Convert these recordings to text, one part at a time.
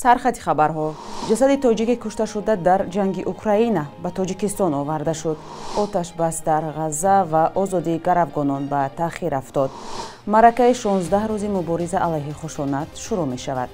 Сархати хабарҳо. Ҷасади тоҷики кушташуда дар ҷанги Украина ба Тоҷикистон оварда шуд. Оташбас дар Ғазза ва озодии гаравгонон ба таъхир афтод. Маъракаи 16 рӯзи мубориза алайҳи хушунат шурӯъ мешавад.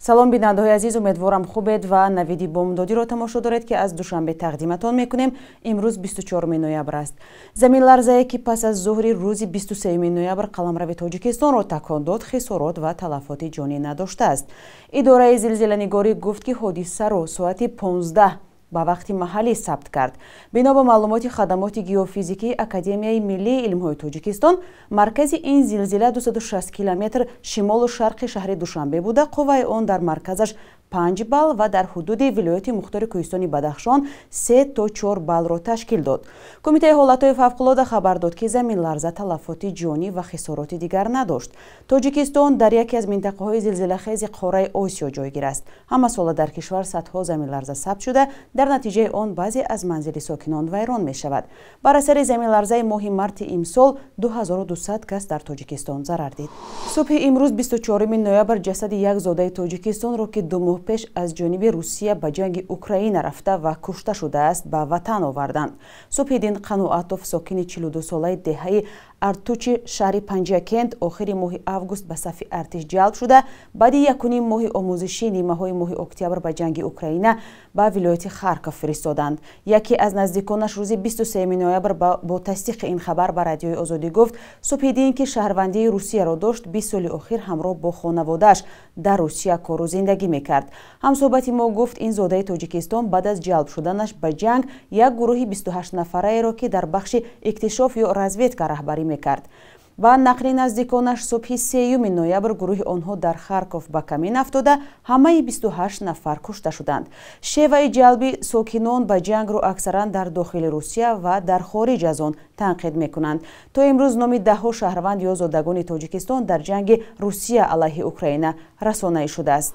Салом бинандаҳои азиз, умедворам хубед ва навиди бомдодиро тамошо доред, ки аз Душанбе тақдиматон мекунем. Имрӯз 24 ноябр аст. Заминларзае, ки пас аз зуҳри рӯзи 23 ноябр қаламрави Тоҷикистонро такон дод, хисорот ва талафоти ҷонӣ надоштааст. Идораи зилзиланигорӣ гуфт, ки ҳодисаро соати 15 ба вақти маҳаллӣ сабт кард. Бино ба маълумоти хадамоти геофизикии Академияи миллии илмҳои Тоҷикистон, маркази ин зилзила 260 километр шимолу шарқи шаҳри Душанбе буда, қувваи он дар марказаш 5 балл ва дар ҳудуди вилояти мухтори кӯҳистони Бадахшон 3 то 4 баллро ташкил дод. Кумитаи ҳолатҳои фавқулода хабар дод, ки заминларза талафоти ҷонӣ ва хисороти дигар надошт. Тоҷикистон дар яке аз минтақаҳои зилзилахези қораи Осиё ҷойгир аст. Ҳамасола дар кишвар садҳо заминларза сабт шуда, дар натиҷаи он баъзе аз манзили сокинон вайрон мешавад. Бар асари заминларзаи моҳи марти имсол 2200 кас дар Тоҷикистон зарар дид. Субҳи имрӯз 24 ноябр ҷасади як зодаи Тоҷикистонро, ки 2 моҳ пеш аз ҷониби Русия ба ҷанги Украина рафта ва кушта шудааст, ба ватан оварданд. Субҳиддин Қаноатов, сокини 42-солаи деҳаи Артучи шаҳри Панҷакент, охири моҳи август ба сафи артиш ҷалб шуда, баъди якуним моҳи омӯзишӣ нимаҳои моҳи октябр ба ҷанги Украина ба вилояти Харков фиристоданд. Яке аз наздиконаш рӯзи 23 ноябр бо тасдиқи ин хабар ба Радиои Озодӣ гуфт, Субҳиддин, ки шаҳрвандии Русияро дошт, 20 соли охир ҳамроҳ бо хонаводааш дар Русия кору зиндагӣ мекард. Ҳамсӯҳбати мо гуфт, ин зодаи Тоҷикистон баъд аз ҷалб шуданаш ба ҷанг як гурӯҳи 28 нафараеро, ки дар бахши иктишоф ё разведка раҳбарӣ мекард. Ба нақли наздиконаш, субҳи 3 ноябр гурӯҳи онҳо дар Харков ба камин афтода, ҳамаи 28 нафар кушта шуданд. Шеваи ҷалби сокинон ба ҷангро аксаран дар дохили Русия ва дар хориҷ аз он танқид мекунанд. То имрӯз номи даҳҳо шаҳрванд ё зодагони Тоҷикистон дар ҷанги Русия алайҳи Украина расонаӣ шудааст.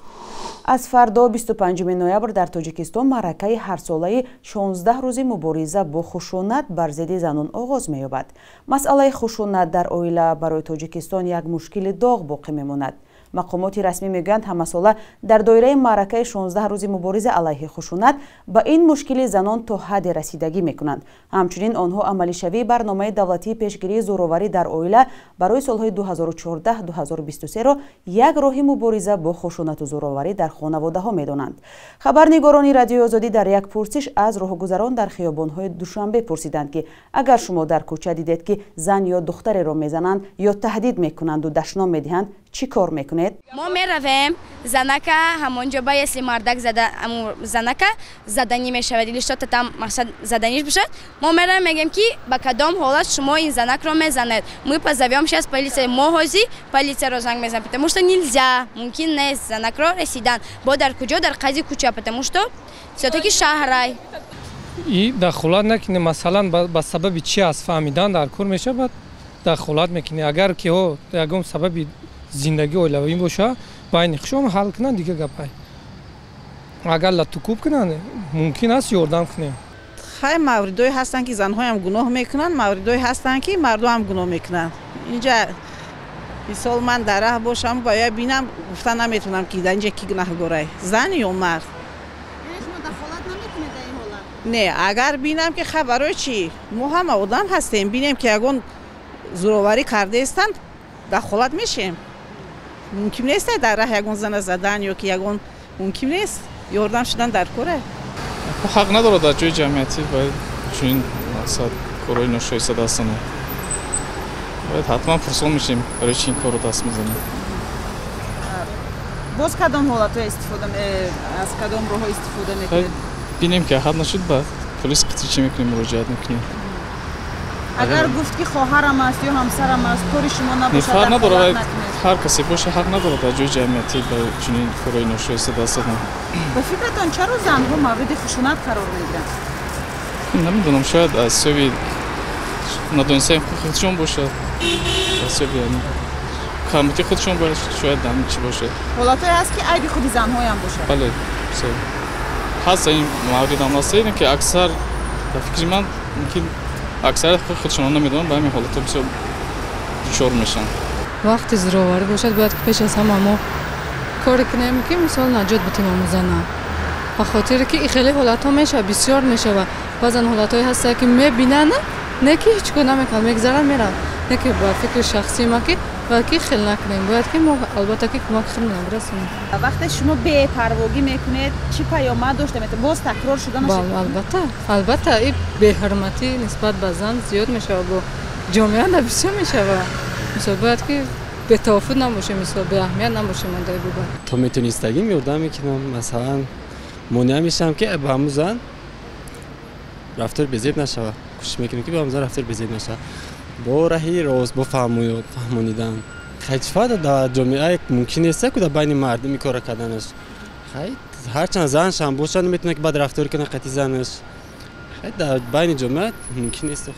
Аз фардо 25 ноябр дар Тоҷикистон маъракаи ҳарсолаи 16 рӯзи мубориза бо хушунат бар зидди занон оғоз меёбад. Масъалаи хушунат дар оила барои Тоҷикистон як мушкили доғ боқӣ мемонад. Мақомоти расмӣ мегӯянд, ҳамасола дар доираи маъракаи 16 рӯзи мубориза алайҳи хушунат ба ин мушкили занон то ҳадде расидагӣ мекунанд. Ҳамчунин онҳо амалишавии барномаи давлатии пешгирии зӯроварӣ дар оила барои солҳои 2014-2023-ро як роҳи мубориза бо хушунату зӯроварӣ дар хонаводаҳо медонанд. Хабарнигорони Радиои Озодӣ дар як пурсиш аз роҳгузарон дар хиёбонҳои Душанбе пурсиданд, ки агар шумо дар кӯча дидед, ки зан ё духтареро мезананд ё таҳдид мекунанду дашном медиҳанд, чӣ кор мекунед? Мо меравем, занака ҳамонҷо ба если мардак зада, занака заданӣ мешавад или что-то там мақсад заданиш бошад, мо меравем, мегӯем, ки ба кадом ҳолат шумо ин занакро мезанед. Мы позовем сейчас полиция. Мо ҳозир полицияро занг мезанем, потому что нельзя, мумкин нест занакро расидан. Бо дар куҷо? Дар қази кӯча, потому что всё-таки шаҳрай. И дахолат накунем, масалан, ба сабаби чи аст фаҳмидан дар кор мешавад, дахолат мекунем. Агар ки ягон сабаби зиндагӣ оилавӣ боша, байни хушон ҳал кунанд, дигар гапай. Агар латукӯб кунанд, мумкин аст ёрдам кунем. Хай, мавридое ҳастанд, ки занҳоям гуноҳ мекунанд, мавридое ҳастанд, ки мардоам гуноҳ мекунанд. Инҷа мисол ман дар раҳ бошам, ба я бинам, гуфта наметавонам, ки дар инҷа ки гунаҳгорай, зан ё мард. Не, агар бинам, ки хай, барои чӣ, мо ҳама одам ҳастем, бинем, ки ягон зӯроварӣ кардаистанд, дахолат мешем. Мумкин нест дар раҳ ягон зана задан ё ки ягон, мумкин нест, ёрдам шудан дар коре. Ҳақ надорад дар ҷои ҷамъиятӣ бояд чунин мақсад корҳои ношоиста даст занад. Бояд ҳатман пурсон мешем, барои чи ин корро даст мезанем. Боз кадом ҳолатҳо истифода, аз кадом роҳҳо истифода мекунед? Бинем, ки ҳад нашуд, ба полис қитъи чӣ мекунем, муроҷиат мекунем. Агар гуфт, ки хоҳарам аст ё ҳамсарам аст, кори шумо набошад, ҳақ надорад, ҳар касе боша, ҳақ надорад дар ҷои ҷамъиятӣ ба чунин корҳои ношоиста даст задан. Ба фикратон, чаро занҳо мавриди хушунат қарор мегиранд? Намедонам, шояд аз ҳисоби надонистани ҳуқуқи худшон бошад, аз ҳисоби камбудии худшон бояд, шояд ҳамин чӣ бошад. Ҳолатҳое ҳаст, ки айби худи занҳоям бошад? Бале, ҳаст ин маврид ҳам ҳаст, ки аксар, дар фикри ман, мумкин аксарият худшонро намедонанд, ба ҳамин ҳолатҳо бисёр дучор мешаванд. Вақти зӯроварӣ бошад, бояд ки пеш аз ҳама мо коре кунем, ки мисол наҷот битем ҳамун зана. Ба хотире ки хеле ҳолатҳо мешавад, бисёр мешавад. Баъзан ҳолатҳое ҳастанд, ки мебинанд, не ки ҳеҷ кор намекунанд, мегзаранд, мераванд. Не ки ба фикри шахсии ма ки бояд ки хел накунем, бояд ки мо албатта ки кӯмаки худро бирасонем. Вақте шумо бепарвогӣ мекунед, чӣ паёмад дошта метавонад? Боз такрор шуда нашавад? Албатта, албатта, ин беҳурматӣ нисбат ба зан зиёд мешавад, бо ҷомеа бисёр мешавад. Мисол бояд ки бетаоффуд набошем, мисол беаҳамият набошем дар бобат. То метонистагим ёрдам мекунам, масалан монеа мешавам, ки ба ҳамун зан рафтор безеб нашавад. Кӯшиш мекунем, ки ба ҳамун зан рафтор безеб нашавад. Бо раҳи рост, бо фаҳмонидан. Хайчфада дар ҷомеа мумкин нест, ки дар байни мардум ин корро карданаш. Ҳарчанд заншам бошад, наметавонад, ки бад рафтор кунад қати занаш. Дар байни ҷомеа мумкин нест.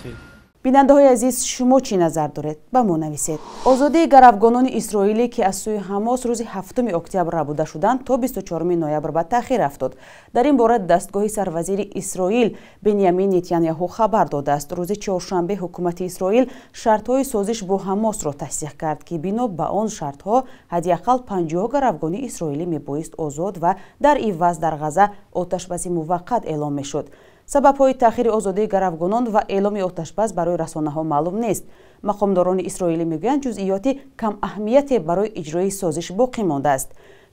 Бинандаҳои азиз, шумо чӣ назар доред? Ба мо нависед. Озодии гаравгонони исроилӣ, ки аз сӯи Ҳамос рӯзи 7 октябр рабуда шуданд, то 24 ноябр ба таъхир афтод. Дар ин бора дастгоҳи сарвазири Исроил Бенямин Нетаняҳу хабар додааст. Рӯзи чоршанбе ҳукумати Исроил шартҳои созиш бо Ҳамосро тасдиқ кард, ки бино ба он шартҳо ҳадди ақал 50 гаравгони исроилӣ мебоист озод ва дар иваз дар Ғаза оташбаси муваққат эълом мешуд. Сабабҳои таъхири озодии гаравгонон ва эъломи оташбас барои расонаҳо маълум нест. Мақомдорони исроилӣ мегӯянд, ҷузъиёти камаҳамияте барои иҷрои созиш боқӣ мондааст.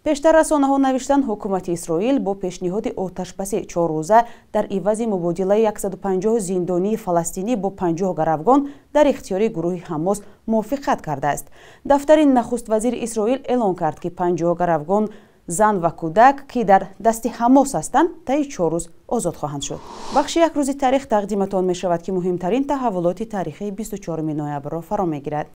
Пештар расонаҳо навиштанд, ҳукумати Исроил бо пешниҳоди оташбаси чоррӯза дар ивази мубодилаи 150 зиндонии фаластинӣ бо 50 гаравгон дар ихтиёри гурӯҳи Ҳамос мувофиқат кардааст. Дафтари нахуствазири Исроил эълон кард, ки 50 гаравгон зан ва кӯдак, ки дар дасти Ҳамос ҳастанд, таи 4 рӯз озод хоҳанд шуд. Бахши як рӯзи таърих тақдиматон мешавад, ки муҳимтарин таҳаввулоти таърихии 24 ноябрро фаро мегирад.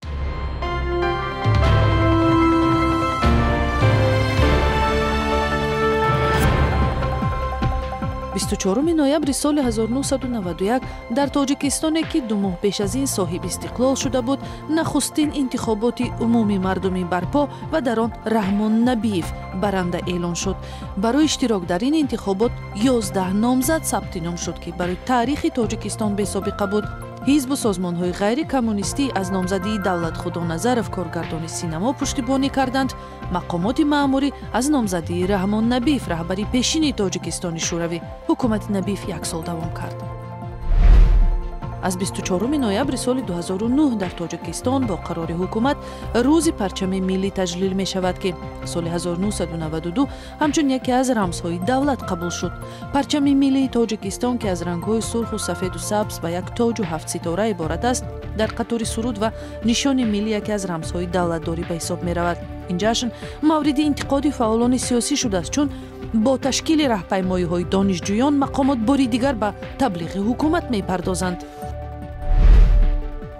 Бисту чоруми ноябри соли 1991 дар Тоҷикистоне, ки 2 моҳ пеш аз ин соҳиб истиқлол шуда буд, нахустин интихоботи умумии мардумӣ барпо ва дар он Раҳмон Набиев баранда эълон шуд. Барои иштирок дар ин интихобот 11 номзад сабти ном шуд, ки барои таърихи Тоҷикистон бесобиқа буд. Ҳизбу созмонҳои ғайрикоммунистӣ аз номзадии Давлат Худоназаров, коргардони синамо, пуштибонӣ карданд. Мақомоти маъмурӣ аз номзадии Раҳмон Набиев, раҳбари пешини Тоҷикистони Шӯравӣ. Ҳукумати Набиев 1 сол давом кард. Аз 24 ноябри соли 2009 дар Тоҷикистон бо қарори ҳукумат рӯзи парчами миллӣ таҷлил мешавад, ки соли 1992 ҳамчун яке аз рамзҳои давлат қабул шуд. Парчами миллии Тоҷикистон, ки аз рангҳои сурху сафеду сабз ба як тоҷу 7 ситора иборат аст, дар қатори суруд ва нишони миллӣ яке аз рамзҳои давлатдорӣ ба ҳисоб меравад. Ин ҷашн мавриди интиқоди фаъолони сиёсӣ шудааст, чун бо ташкили раҳпаймоиҳои донишҷӯён мақомот бори дигар ба таблиғи ҳукумат мепардозанд.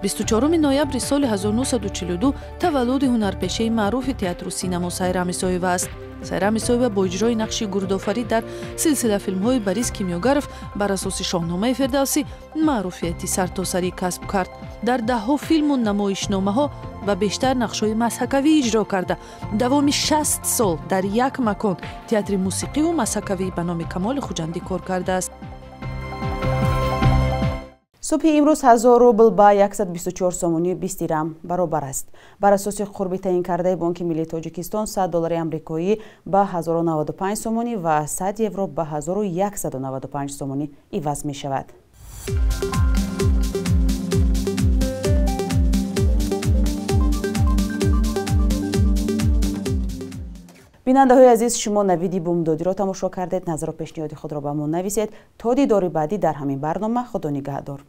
24 ноябри соли 1942 таваллуди ҳунарпешаи маъруфи театру синамо Сайра Мисоева аст. Сайра Мисоева бо иҷрои нақши гурдофарид дар силсила филмҳои Борис Кимёгаров бар асоси Шоҳномаи Фирдавсӣ маъруфияти сартосарӣ касб кард. Дар даҳҳо филму намоишномаҳо ва бештар нақшҳои мазҳакавӣ иҷро карда, давоми 60 сол дар як макон театри мусиқиву мазҳакавӣ ба номи Камоли Хуҷандӣ кор кардааст. Субҳи имрӯз 1000 рубл ба 124 сомонию 20 дирам баробар аст. Бар асоси қурби таъин кардаи Бонки Миллии Тоҷикистон 100 доллари амрикоӣ ба 1095 сомонӣ ва 100 евро ба 1195 сомонӣ иваз мешавад. Бинандаҳои азиз, шумо навиди бумдодиро тамошо кардед. Назару пешниҳоди худро ба мо нависед. То дидори баъдӣ дар ҳамин барнома, Худо нигаҳдор.